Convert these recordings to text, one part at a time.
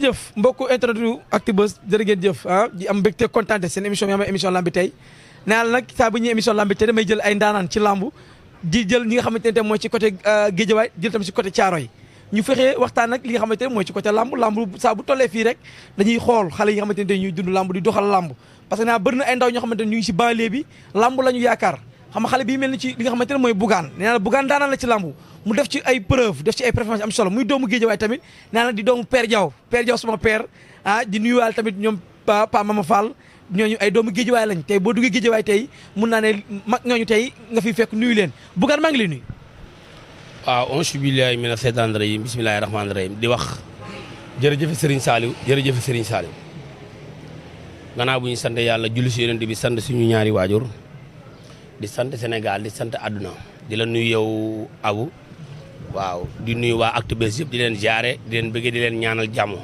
jëf mbokku introdu Actubuzz jërë ngeen jëf di am mbégte kontaan seen émission bi am émission lamb bi tey nee naa la nag saa bu ñuy émission lamb bi tey damay jël ay ndaanaan ci lamb di jël ñi nga xamante ne mooy ci côté Guédiawaye jël tam ci côté Thiaroye ñu fexe waxtaan nag li nga xamante ne mooy ci côté lamb saa bu tollee fii rek dañuy xool xale yi nga xamante ne ñuy dund lamb di doxal lamb parce que naa bëri na ay ndaw ñoo xamante ne ñu ngi si banlieue bi lamb la ñu yaakaar xam nga xale bii mel ni ci li nga xamante ne mooy Bougane nee naa la Bougane daanaan la ci lamb mu def ci ay preuve def ci ay performance am solo muy doomu Guédiawaye tamit nee na di doomu Père Diaw sama père di nuyuwaale tamit ñoom Pa Mama Fall ñooñu ay doomu Guédiawaye lañ tey boo duggee Guédiawaye tey mun naa ne mag ñooñu tey nga fi fekk nuyu leen Bougane maa ngi lay nuyu. waaw auzu billaahi mina seytaani rajiim bismillaahi rahmaani rahiim di wax jërëjëf Serigne Saliou jërëjëf Serigne Saliou gannaaw bu ñu sant yàlla julli si yonent bi sant suñu ñaari waajur di sant Sénégal di sant àdduna di la nuyu yow Abou waaw di nuyu waa Actubuzz yëpp di leen jaare di leen bëggee di leen ñaanal jàmm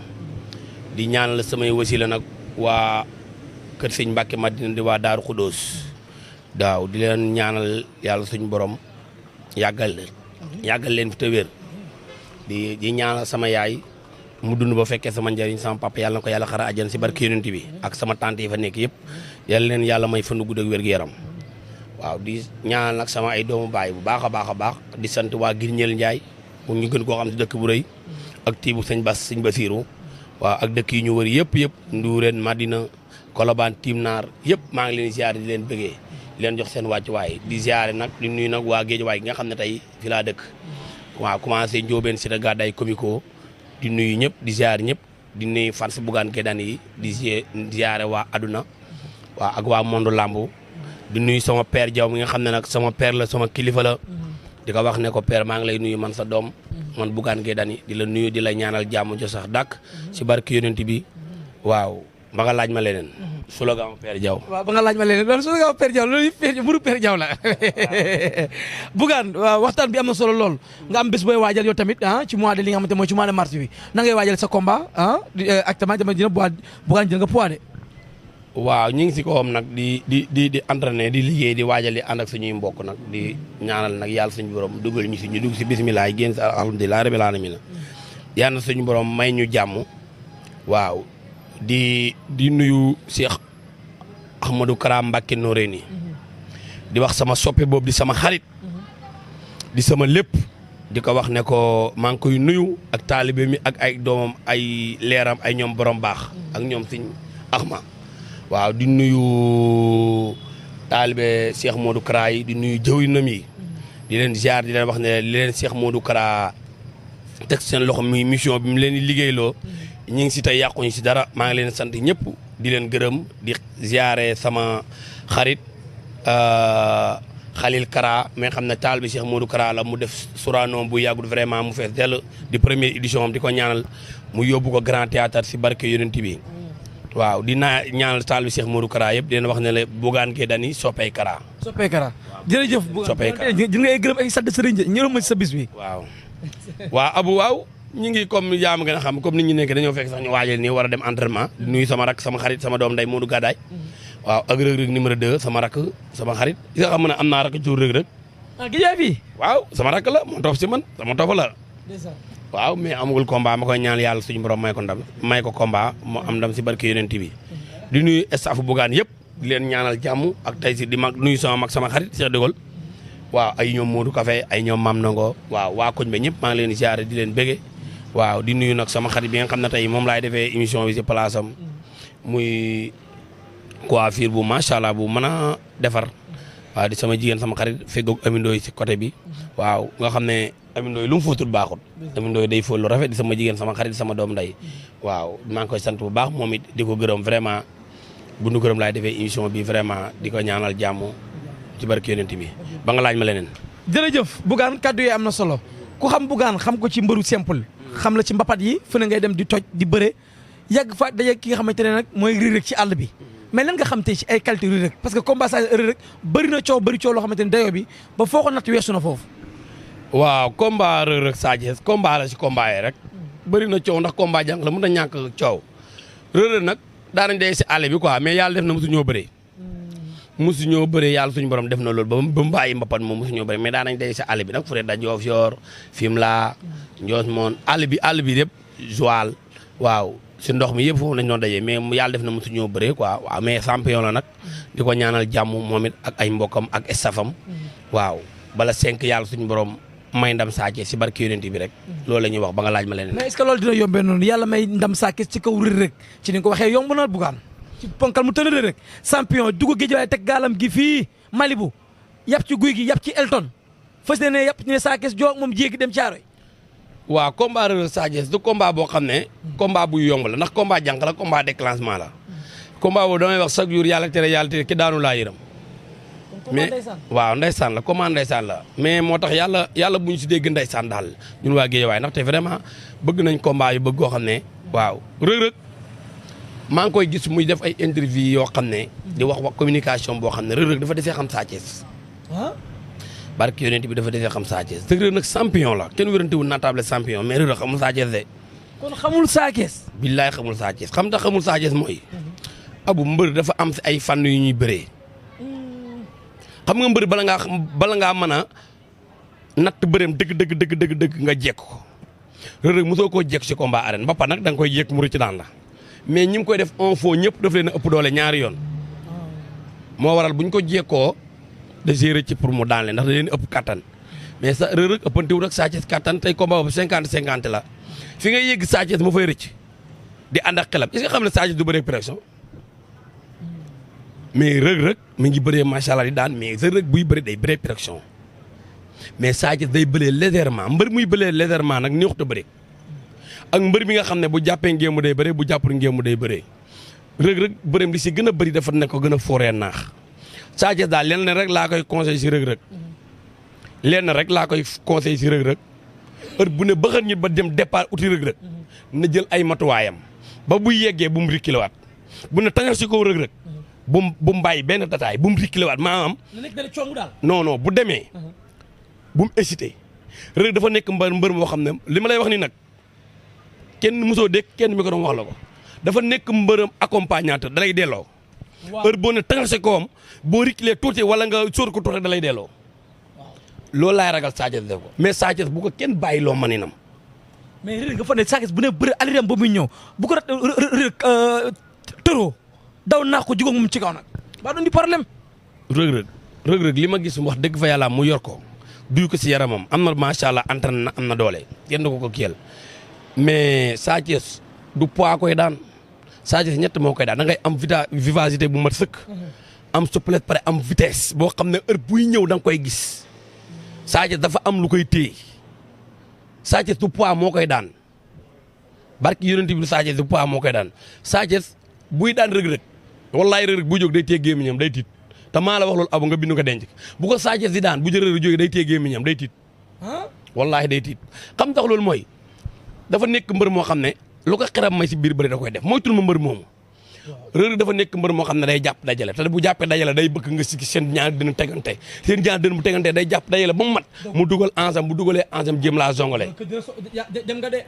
di ñaanal samay wasila nag waa kër sëñ Mbàkke Madina di waa Daaru Xudóos daaw di leen ñaanal yàlla suñu borom yàggal leen fi te wér di ñaanal sama yaay mu dund ba fekkee sama njëriñ sama papa yàlla na ko yàlla xara àjjana si barke yonent bi ak sama tante yi fa nekk yëpp yàlla leen yàlla may fan gudd ak wér-gu-yaram waaw di ñaanal nag sama ay doomu baay bu baax a baax di sant waa Girñeel Njaay mu ñu gën koo xam si dëkk bu rëy ak tiibu sëñ Basiiru waaw ak dëkk yi ñu wër yëpp Nduureen Madina Kolobaan Timnaar yëpp maa ngi leen ziare di leen bëggee di leen jox seen wàccuwaay di ziare nag di nuyu nag waa Géejawaay gi nga xam ne tey fi laa dëkk waaw commencé Njóobeen si da gàddaay komiko di nuyu ñëpp di ziare ñëpp di nuyu fans Bougane Gueye Dany yi di ziare waa aduna waaw ak waa monde lambu di nuyu sama père Diaw mi nga xam ne nag sama père la sama kilifa la di ko wax ne ko père maa ngi lay nuyu man sa doom man Bougane Gueye Dany di la nuyu di la ñaanal jàmm jo sax dàkk si barke yonent bi waaw ba nga laaj ma leneen slogan père Diaw waaw ba nga laaj ma leneen loolu slogan père Diaw loolu mburu père Diaw la Bougane waaw waxtaan bi am na solo lool nga am bés booy waajal yow tamit ci mois de li nga xamante mooy ci mois de mars bi na ngay waajal sa combat actuellement jamono dina Bougane jël nga poids de waaw ñu ngi si kawam nag di entraîner di liggéey di waajal di ànd ak suñuy mbokk nag di ñaanal nag yàlla suñu borom dugal ñu si ñu dugg si bisimilah génn si alhamdulilah rabbil alamin yàlla suñu borom may ñu jàmm waaw di nuyu Cheikh Ahmadou Kara Mbacké Noreyni di wax sama soppe boobu di sama xarit di sama lépp di ko wax ne ko maa ngi koy nuyu ak taalibe mi ak ay doomam ay leeram ay ñoom borom baax ak ñoom Sëñ Axma waaw di nuyu taalibe Cheikh Modou Kara yi di nuyu jëwrinam yi di leen ziar di leen wax ne li leen Cheikh Modou Kara teg seen loxo mi mission bi mu leen di liggéeyloo ñu ngi si tey yàquñu si dara maa ngi leen sant ñëpp di leen gërëm di ziare sama xarit Khalil Kara mais xam ne taal bi Cheikh Modou Kara la mu def suranoom bu yàggut vraiment mu fees dell di première édition am di ko ñaanal mu yóbbu ko Grand Théâtre si barke yonent bi waaw dinaa ñaanal taal bi Cheikh Modou Kara yëpp di leen wax ne la Bougane Gueye Dany soppey Kara. soppey Kara jërëjëf. soppey Kara di ngay gërëm ay sant sëriñ ñëw ma ci sa bis bi. waaw Abou waaw ñu ngi comme yaa ma gën a xam comme nit ñi nekk dañoo fekk sax ñu waajal nii war a dem entraînement di nuyu sama rak sama xarit sama doom nday Modou Gadaay waaw ak Reug numéro 2 sama rak sama xarit yi nga xam ne am naa rak ci Reug Guédiawaye bi waaw sama rak la moo topp si man sama topp la waaw mais amagul combat ma koy ñaan yàlla suñu borom may ko ndam may ko combat mu am ndam si barke yonent bi di nuyu staff Bougane yëpp di leen ñaanal jàmm ak tey si di mag nuyu sama mag sama xarit Cheikh Dégol waaw ay ñoom Modou Café ay ñoom Mam Nango waaw waa koñ ba ñëpp maa ngi leen di ziare di leen bége waaw di nuyu nag sama xarit bi nga xam ne tey moom laay defee émission bi si place am muy coiffure bu macha allah bu mën a defar waaw di sama jigéen sama xarit feggoog amindooy si côté bi waaw nga xam ne amindooy lu mu fóotul baaxut amindooy day fóot lu rafet di sama jigéen sama xarit sama doom nday waaw maa ngi koy sant bu baax moom it di ko gërëm vraiment bu nu gërëm laay defee émission bi vraiment di ko ñaanal jàmm ci barke yonent bi ba nga laaj ma leneen. jërëjëf Bougane kaddu yi am na solo ku xam Bougane xam ko ci mbëru simple xam la ci mbapat yi fu ne ngay dem di toj di bëre yàgg fa daje ki nga xamante ne nag mooy Reug Reug ci àll bi mais lan nga xam tey ci ay qualité Reug Reug parce que combat sa Reug Reug bëri na coow loo xamante ne dayoo bi ba foo ko natt weesu na foofu. waaw combat Reug Reug Sa Thiès combat la si combat yi rek bëri na coow ndax combat jàng la mën a ñàkk coow Reug Reug nag daanañ day si àll bi quoi mais yàlla def na mosu ñoo bëree. mosu ñoo bëree yàlla suñu borom def na loolu ba mu bàyyi mbapat moom mosu ñoo bëree mais daanañ day si àll bi nag fu dee Diofior Fimela Ndios moon àll bi yëpp Joal waaw si ndox mi yëpp foofu lañ doon dajee mais yàlla def na mosu ñoo bëree quoi waaw mais champion la nag di ko ñaanal jàmm moom it ak ay mbokkam ak estafam waaw bala 5 yàlla suñu borom may ndam Sa Thiès si barke yonent bi rek loolu la ñuy wax ba nga laaj ma leneen. mais est-ce que loolu dina yombee noonu yàlla may ndam Sa Thiès ci kaw Reug Reug ci ni nga ko waxee yomb na bugaan ci ponkal mu tënk rek champion dugg Guédiawaye teg gaalam gi fii Malibu yàpp ci guy gi yàpp ci Elton fas ne yàpp ne Sa Thiès joo moom jéegi dem Caaroy. waaw combat Reug Reug Sa Thiès du combat boo xam ne combat bu yomb la ndax combat jànq la combat déclenchement la combat boobu damay wax chaque jour yàlla tere ki daanu laa yërëm mais waaw ndeysaan la comment ndeysaan la mais moo tax yàlla bu ñu si dégg ndeysaan daal ñun waa Guédiawaye ndaxte vraiment bëgg nañ combat yu bëgg koo xam ne waaw Reug Reug maa ngi koy gis muy def ay interview yoo xam ne di wax communication boo xam ne Reug Reug dafa desee xam Sa Thiès barke yonent bi dafa desee xam Sa Thiès Reug Reug nag champion la kenn wérantewul naatable champion mais Reug Reug xamul Sa Thiès de kon xamul Sa Thiès billaay xamul Sa Thiès xam tax xamul Sa Thiès mooy abu mbër dafa am si ay fànn yu ñuy bëree xam nga mbër bala ngaa mën a natt bëreem dëgg nga jekk ko Reug Reug mosoo koo jekk si combat arène ba pare nag da nga koy jekk mu rëcc daan la mais ñi ngi koy def un faux ñëpp daf leen a ëpp doole ñaari yoon moo waral bu ñu ko jekkoo da gérer ci pour mu daan leen ndax da leen ëpp kattan mais sa Reug Reug ëppantiwul ak Sa Thiès kattan tey combat boobu 50-50 la fi nga yegg Sa Thiès mu fay rëcc di ànd ak xelam est-ce que xam ne Sa Thiès du bëree pression mais Reug Reug mi ngi bëree macha allah di daan mais Reug Reug buy bëri day bëree pression mais Sa Thiès day bëree légèrement mbër muy bëree légèrement nag neexut a bëri ak mbër mi nga xam ne bu jàppee ngéemu day bëree bu jàppul ngéemu day bëree Reug Reug bëreem li si gën a bëri dafa nekk ko gën a fooree naax Sa Thiès daal lenn rek laa koy conseil si Reug Reug lenn rek laa koy conseil si Reug Reug heure bu ne bëxën ñit ba dem départ uti Reug Reug na jël ay matuwaayam ba buy yeggee bu mu rikkilewaat bu ne tañal si kaw Reug Reug bu mu bàyyi benn tataay bu mu rikkilewaat maanaam non bu demee bu mu hésité Reug dafa nekk mbër moo xam ne li ma lay wax ni nag kenn mosoo dégg kenn mi ko doon wax la ko dafa nekk mbërëm accompagnateur da lay delloo heure boo ne tañal si kawam boo rikkilee tuuti wala nga sóor ko tuuti da lay delloo loolu laay ragal Sa Thiès def ko mais Sa Thiès bu ko kenn bàyyi loo maninam mais Reug nga fa ne Sa Thiès bu ne bëri aliram ba muy ñëw bu ko tëroo daw naa ko jugóo moom ci kaw nag ba doon di problème Reug Reug li ma gis wax dëgg fa yàlla mu yor ko duy ko si yaramam am na macha allah entraîné na am na doole kenn du ko kiyal mais Sa Thiès du poids koy daan Sa Thiès ñett moo koy daan da ngay am vivacité bu mat sëkk am souplesse pare am vitesse boo xam ne heure buy ñëw da nga koy gis Sa Thiès dafa am lu koy téye Sa Thiès du poids moo koy daan barki yonent bi Sa Thiès du poids moo koy daan Sa Thiès buy daan Reug Reug wallaay Reug Reug bu jóg day téye gémmiñam day tiit te maa la wax loolu abu nga bindu ko denc bu ko Sa Thiès di daan bu jël Reug Reug jógee day téye gémmiñam day tiit wallaahi day tiit xam tax loolu mooy dafa nekk mbër moo xam ne lu ko xeram may si biir bëri da koy def moytul ma mbër moomu Reug Reug dafa nekk mbër moo xam ne day jàpp dajale te bu jàppee dajale day bëgg nga si seen ñaar dina tegante seen ñaar dina bu tegante day jàpp dajale ba mu mat mu dugal ensam bu dugalee ensam jéem laa zongale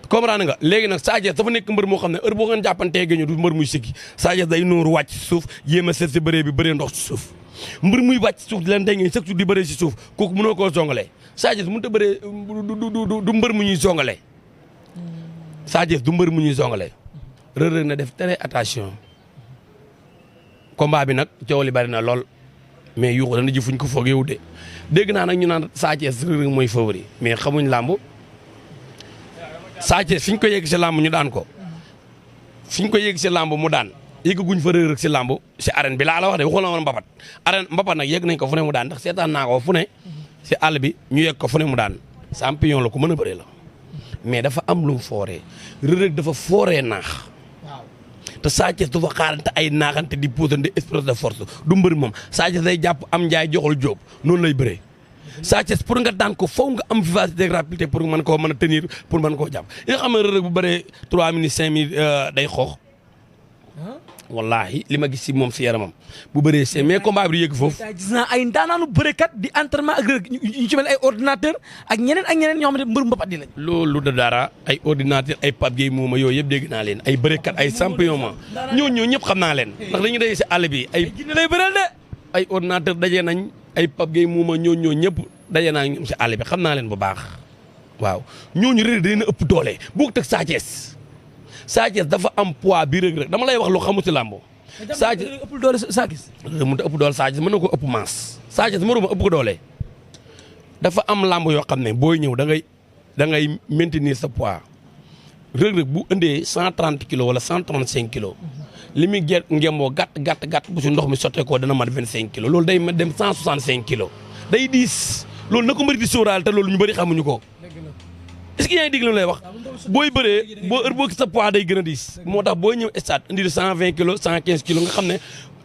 comprendre nga léegi nag Sa Thiès dafa nekk mbër moo xam ne heure boo ngeen jàppantee géño du mbër muy siggi Sa Thiès day nooru wàcc si suuf yéem a seet si bëree bi bëree ndox si suuf mbër muy wàcc si suuf di leen tey ngeen chaque jour di bëree si suuf kooku mënoo koo zongale Sa Thiès mënut a bëree du mbër mu ñuy zongale Sa Thiès du mbër mu ñuy zongale Reug Reug na def très attention combat bi nag coow li bari na lool mais yuuxu dana ji fuñ ko foog yow de dégg naa nag ñu naan Sa Thiès Reug Reug mooy favori mais xamuñ làmb Sa Thiès fi ñu ko yegg si làmb ñu daan ko fi ñu ko yegg si làmb mu daan yegguñ fa Reug Reug si làmb si arène bi laa la wax de waxu la woon mbapat arène mbapat nag yegg nañ ko fu ne mu daan ndax seetaan naa ko fu ne si àll bi ñu yegg ko fu ne mu daan champion la ku mën a bëree la mais dafa am lu mu fooree Reug Reug dafa fooree naax te Sa Thiès dafa xaarante ay naaxante di posante esprit de force du mbër moom Sa Thiès day jàpp am njaay joxul jóob noonu lay bëree Sa Thiès pour nga daan ko faw nga am vivacité ak rapidité pour mën koo mën a tenir pour mën koo jàpp yi nga xam ne Reug Reug bu bëree 3 minutes 5 minutes day xoox wallahi li ma gis si moom si yaramam bu bëree see mais combat bi di yëgg foofu. gis naa ay ndaanaanu bërekat di entraînement ak Reug ñu ci mel ay ordinateur ak ñeneen ñoo xamante mbër mbapat di lañ. loolu da dara ay ordinateur ay Pape Gueye mooma yooyu yëpp dégg naa leen ay bërekat ay champion ma ñooñu ñëpp xam naa leen ndax dañu day si àll bi ay. jinne lay bëreel de. ay ordinateur daje nañ ay Pape Gueye mooma ñooñu ñëpp daje naa ñoom si àll bi xam naa leen bu baax waaw ñooñu Reug dañu ëpp doole boog teg Sa Thiès Sa Thiès dafa am poids bi Reug Reug dama lay wax lu xamu si làmbo. Sa Thiès ëpp doole Sa Thiès. mënut a ëpp doole Sa Thiès mën na ko ëpp masse. Sa Thiès mënuma ëpp ko doole dafa am làmb yoo xam ne booy ñëw da ngay maintenir sa poids Reug Reug bu indee 130 kilos wala 135 kilos li muy ngemboo gàtt bu si ndox mi sotteekoo dana mat 25 kilos loolu day dem 165 kilos day diis loolu na ko mbëri di sóoraal te loolu ñu bëri xamuñu ko. est-ce que yaa ngi dégg lu lay wax booy bëree boo sa poids day gën a diis moo tax booy ñëw stade indi 120 kilos 115 kilos nga xam ne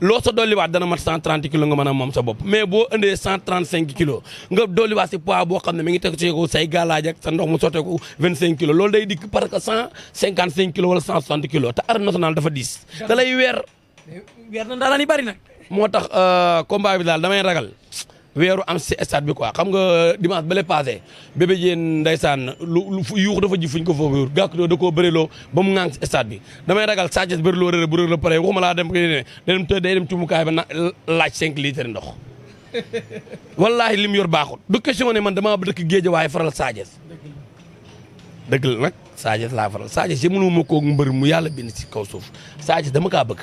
loo sa dolliwaat dana mat 130 kilos nga mën a moom sa bopp mais boo indee 135 kilos nga dolliwaat si poids boo xam ne mi ngi teg ci ko say galaaj ak sa ndox mu sottee ko 25 kilos loolu day dikk parce que 155 kilos wala 160 kilos te arène nationale dafa diis da lay weer na daanaka ni bari nag. moo tax combat bi daal damay ragal weeru am si stade bi quoi xam nga dimanche ba lay passé Bébé Diène ndeysaan lu yuux dafa ji fuñ ko foofu gàkk da koo bëreloo ba mu ŋàng si stade bi damay ragal Sa Thiès bëriloo Reug Reug bu Reug Reug pare waxuma laa dem day dem cumukaay ba na laaj 5 litres ndox wallaahi lim yor baaxul du question ne man damaa dëkk géej waaye faral Sa Thiès dëgg la nag Sa Thiès laa faral Sa Thiès yi mënu ma koo mbër mu yàlla bind si kaw suuf Sa Thiès dama kaa bëgg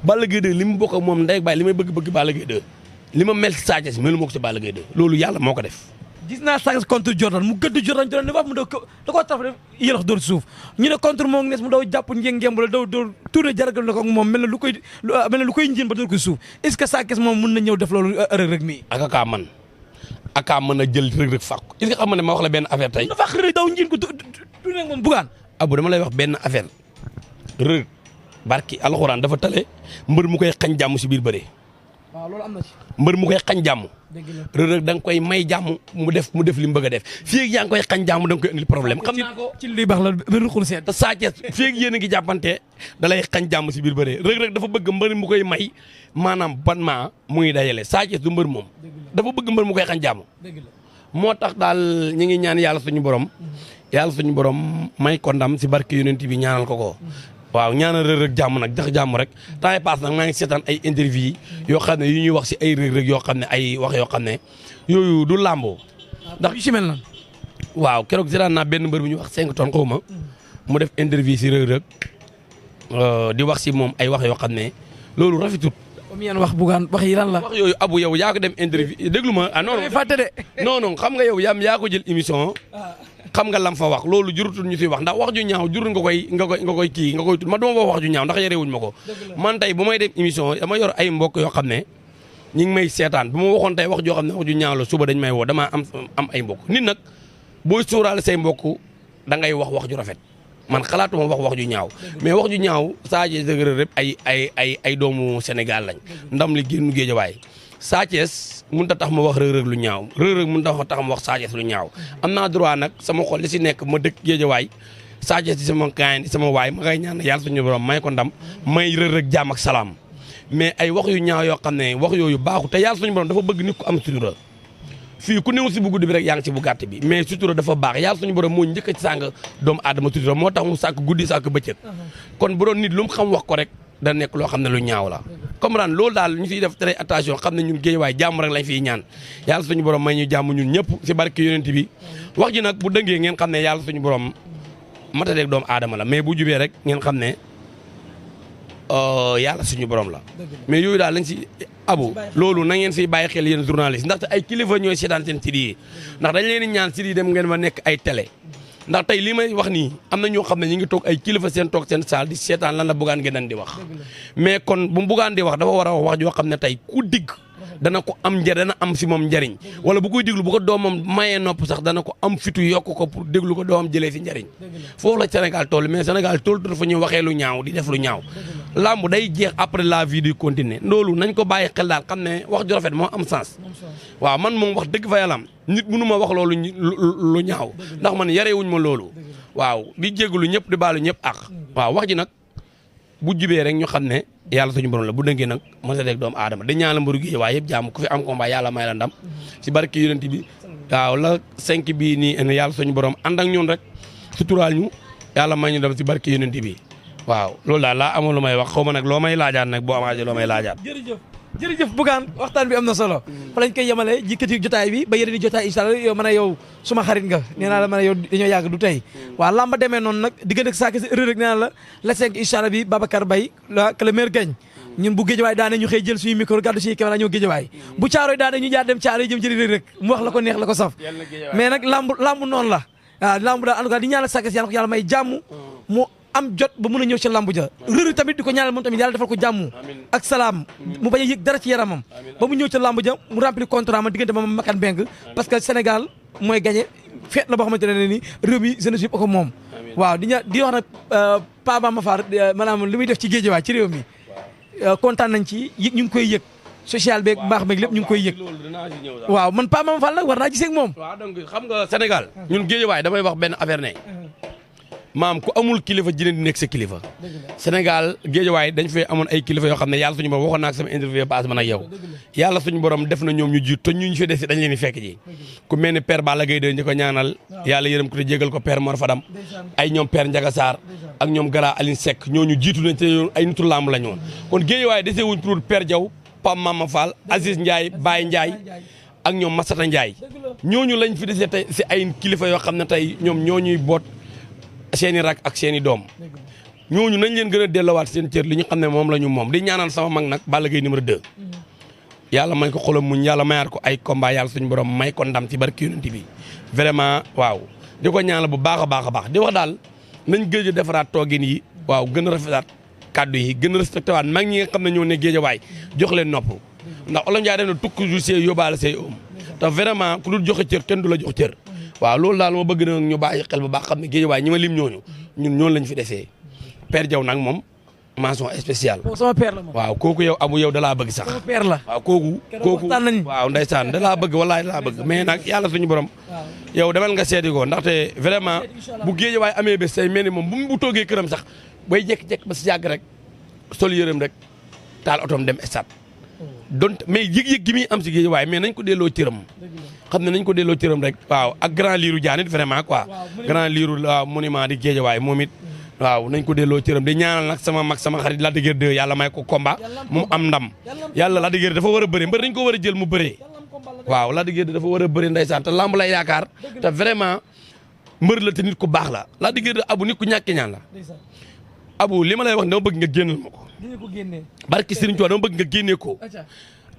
Balla Gaye 2 li mu bokk ak moom ndey baay li may bëgg Balla Gaye 2 li ma mel si Sa Thiès melu ma ko si Balla Gaye 2 loolu yàlla moo ko def. gis naa Sa Thiès contre Jordan mu gëdd Jordan ne wax mu da koo taf def yélox dóor suuf ñu ne contre moo ngi nees mu daw jàpp njëngeem la daw tourné jaragal na ko moom mel na lu koy njën ba dóor ko suuf est-ce que Sa Thiès moom mën na ñëw def loolu Reug Reug mii aka mën a jël Reug Reug fàq est-ce que xam nga ne ma wax la benn affaire tey dafa xëy daw njën ko tourné moom bugaan abu dama lay wax benn affaire Reug barki alxuraan dafa tale mbër mu koy xañ jàmm si biir bëre waaw loolu am na ci mbër mu koy xañ jàmm Reug Reug da nga koy may jàmm mu def li mu bëgg a def fii ak yaa ngi koy xañ jàmm da nga koy indil problème xam naa ko ci luy baax la benn xul seet te Sa Thiès fii ak yéen a ngi jàppante da lay xañ jàmm si biir bëree Reug Reug dafa bëgg mbër mu koy may maanaam ban maa mu ngi dajale Sa Thiès du mbër moom dafa bëgg mbër mu koy xañ jàmm moo tax daal ñu ngi ñaan yàlla suñu borom may ko ndam si barke yonent bi ñaanal ko waaw ñaanal Reug Reug jàmm nag jax jàmm rek temps yi passe nag maa ngi seetaan ay interview yoo xam ne yu ñuy wax si ay Reug Reug yoo xam ne ay wax yoo xam ne yooyu du làmboo ndax yu si mel nan waaw keroog seetaan naa benn mbër bu ñuy wax 5 tonnes xaw ma mu def interview si Reug Reug di wax si moom ay wax yoo xam ne loolu rafetut comme yéen wax bugaan wax yi lan la wax yooyu abu yow yaa ko dem interview déglu ma ah non fàtte de non xam nga yow yaa ko jël émission xam nga lam fa wax loolu jurutul ñu siy wax ndax wax ju ñaaw jurul nga koy kii nga koy ma duma wax ju ñaaw ndax yarewuñ ma ko man tey bu may dem émission dama yor ay mbokk yoo xam ne ñi ngi may seetaan bu ma waxoon tey wax joo xam ne wax ju ñaaw la suba dañ may woo damaa am ay mbokk nit nag booy sóoraale say mbokk da ngay wax ju rafet man xalaatuma wax ju ñaaw mais wax ju ñaaw Sa Thiès Reug Reug rek ay doomu Sénégal lañ ndam li génn Géejawaay Sa Thiès mënut a tax ma wax Reug Reug lu ñaaw Reug Reug mënut a tax ma wax Sa Thiès lu ñaaw am naa droit nag sama xol li si nekk ma dëkk Géejawaay Sa Thiès di sama gaañ di sama waay ma ngay ñaan yàlla suñu borom may ko ndam may Reug Reug jàmm ak salaam mais ay wax yu ñaaw yoo xam ne wax yooyu baaxu te yàlla suñu borom dafa bëgg nit ku am sutura fii ku newul si bu guddi bi rek yaa ngi si bu gàtt bi mais sutura dafa baax yàlla suñu borom moo njëkk ci sàng doomu aadama sutura moo tax mu sàkk guddi sàkk bëccëg kon bu doon nit lu mu xam wax ko rek da nekk loo xam ne lu ñaaw la comprendre loolu daal ñu fiy def très attention xam ne ñun Géejawaay jàmm rek lañ fiy ñaan yàlla suñu borom may ñu jàmm ñun ñëpp si barke yonent bi wax ji nag bu dëngee ngeen xam ne yàlla suñu borom matadeeg doomu aadama la mais bu jubee rek ngeen xam ne yàlla suñu borom la mais yooyu daal lañ si abu loolu na ngeen siy bàyyi xel yéen journaliste ndaxte ay kilifa ñooy seetaan seen site yi ndax dañ leen di ñaan site yi dem ngeen ma nekk ay télé ndax tey lii may wax nii am na ñoo xam ne ñu ngi toog ay kilifa seen toog seen saal di seetaan lan la Bougane Gueye Dany di wax mais kon bu Bougane di wax dafa war a wax joo xam ne tey ku digg dana ko am dana am si moom njariñ wala bu koy déglu bu ko doomam mayee nopp sax dana ko am fitu yokk ko pour déglu ko doomam jëlee si njariñ foofu la Sénégal toll mais Sénégal toll dafa ñuy waxee lu ñaaw di def lu ñaaw lamb day jeex après la vie du continuer loolu nañ ko bàyyi xel daal xam ne wax ju rafet moo am sens waaw man moom wax dëgg fa yàlla am nit mënu ma wax loolu lu ñaaw ndax man yarewuñ ma loolu waaw di jégalu ñëpp di baalu ñëpp ak waaw wax ji nag bu jubee rek ñu xam ne yàlla suñu borom la bu dëngee nag mos a dégg doomu aadama di ñaan la mbaru gi waaye yëpp jàmm ku fi am combat yàlla may la ndam si barke yonent bi waaw la 5 bii nii yàlla suñu borom ànd ak ñun rek suturaal ñu yàlla may ñu dem si barke yonent bi waaw loolu daal laa amoon lu may wax xaw ma nag loo may laajaat nag boo amaatee loo may laajaat. jërëjëf Bougane waxtaan bi am na solo fa lañ koy yemale jikkati jotaay bi ba yeneen i jotaay incha allah yow mën a yow suma xarit nga nee naa la mën a yow dañoo yàgg du tey waaw lamba demee noonu nag diggante saa kese Reug Reug nee naa la la 5 incha allah bi Babacar Mbaye la que le maire gagne ñun bu géejawaay daane ñu xëy jël suñu micro gàddu suñu caméra ñëw géejawaay bu caaroy daane ñu jaar dem caaro yi jëm jëli Reug Reug mu wax la ko neex la ko saf mais nag lamb noonu la waaw lamb daal en tout cas di ñaanal saa kese yàlla ko yàlla may jàmm mu am jot ba mën a ñëw ci lamb ja Reug Reug tamit di ko ñaanal moom tamit yàlla defal ko jàmm ak salaam mu bañ a yëg dara ci yaramam ba mu ñëw ca lamb ja mu remplir contrat ma diggante ma Makan Beng parce que Sénégal mooy gagné feet la boo xamante ne ni réew mi jeunesse bi ko moom waaw di wax nag Pa Bamba Fall maanaam li muy def ci géejawaay ci réew mi kontaan nañ ci yëg ñu ngi koy yëg social beeg baax beeg lépp ñu ngi koy yëg waaw man Pa Bamba Fall nag war naa gisee ak moom waaw donc xam nga Sénégal ñun géejawaay damay wax benn affaire ne maam ku amul kilifa jine di nekk sa kilifa Sénégal géejawaay dañ fee amoon ay kilifa yoo xam ne yàlla suñu borom waxoon naa ak sama interview passe man ak yow yàlla suñu borom def na ñoom ñu jiit te ñu fi des dañ leen di fekk ji ku mel ni père Balla Gaye de ñu ko ñaanal yàlla yërëm ko te jégal ko père Mor Fadam ay ñoom père Ndiaga Sarr ak ñoom Gara Aline Seck ñooñu jiitu nañ te ay nitu làmb la ñu woon kon géejawaay desee wuñ pour père Diaw Pam Mama Fall Aziz Ndiaye Baye Ndiaye ak ñoom Massata Ndiaye ñooñu lañ fi desee tey si ay kilifa yoo xam ne tey ñoom ñooñuy boot seeni rak ak seeni doom ñooñu nañ leen gën a delloowaat seen cër li ñu xam ne moom la ñu moom di ñaanal sama mag nag Balla Gaye numéro 2 yàlla may ko xolam muñ yàlla mayaat ko ay combat yàlla suñu borom may ko ndam ci barki yonent bi vraiment waaw di ko ñaanal bu baax a baax a baax di wax daal nañ gëj a defaraat toogin yi waaw gën a rafetaat kàddu yi gën a respecté waat mag ñi nga xam ne ñoo ne géejawaay jox leen nopp ndax olof Njaay def na tukk ju see yóbbaale say oom te vraiment ku dul joxe cër kenn du la jox cër waaw loolu daal ma bëgg na ñu bàyyi xel bu baax xam ne géejawaay ñi ma lim ñooñu ñun ñoonu lañ fi desee Père Diaw nag moom mention spéciale sama père la moom waaw kooku yow abu yow dalaa bëgg sax sama père la waaw kooku waaw ndeysaan dalaa bëgg wallaahi dalaa bëgg mais nag yàlla suñu borom yow demal nga seeti ko ndaxte vraiment bu géejawaay amee bés say mel ni moom bu toogee këram sax bay jekk-jekk ba si yàgg rek sol yërëm rek taal otoom dem stade donc mais yëg-yëg gi muy am si géejawaay mais nañ ko delloo cëram xam ne nañ ko delloo cëram rek waaw ak grand liiru jaanit vraiment quoi grand liiru waaw monument di géejawaay moom it waaw nañ ko delloo cëram di ñaanal nag sama mag sama xarit Lac de Guiers 2 yàlla may ko combat mu am ndam yàlla Lac de Guiers dafa war a bëri mbër dañ ko war a jël mu bëree waaw Lac de Guiers dafa war a bëri ndeysaan te lamb lay yaakaar te vraiment mbër la te nit ku baax la Lac de Guiers abu nit ku ñàkki ñaan la abu li ma lay wax dama bëgg nga génnal ma ko barki Serigne Touba dama bëgg nga génnee ko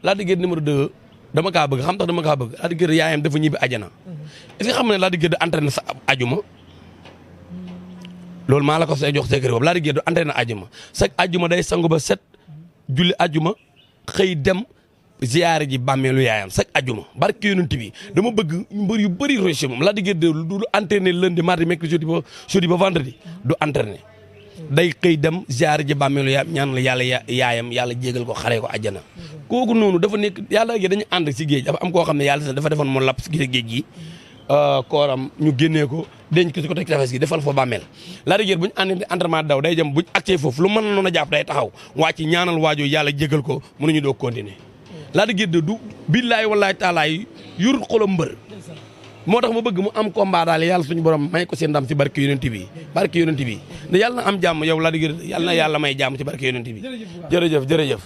Lac de Guiers numéro 2 dama kaa bëgg xam tax dama kaa bëgg Lac de Guiers yaayam dafa ñibbi ajana est-ce que xam ne Lac de Guiers entraîné sa ajuma loolu maa la ko say jox secret boobu Lac de Guiers entraîné ajuma chaque ajuma day sangu ba set julli ajuma xëy dem ziyaare ji bàmmeelu yaayam chaque ajuma barki yonent bi dama bëgg mbër yu bëri roche moom Lac de Guiers du entraîné lundi mardi mercredi jeudi ba vendredi du entraîné day xëy dem ziyaare ji bàmmeelu yaayam ñaan la yàlla yaayam yàlla jégal ko xaree ko àjjana kooku noonu dafa nekk yàlla dañu ànd si géej dafa am koo xam ne yàlla dafa defoon moo lapp si géej gi kooram ñu génnee ko denc ko si ko teg tefes gi defal fa bàmmeel Lac de Guiers bu ñu àndee entraînement daw day dem buñ accès foofu lu mën noonu a jàpp day taxaw wàcc ñaanal waajoo yàlla jégal ko mënuñu doo continuer Lac de Guiers du billaay wallaay taalaay yur xolam mbër moo tax ma bëgg mu am combat daal yàlla suñu borom may ko seen ndam ci barke yonent bi ne yàlla na am jàmm yow Lac de Guiers yàlla na yàlla may jàmm ci barke yonent bi jërëjëf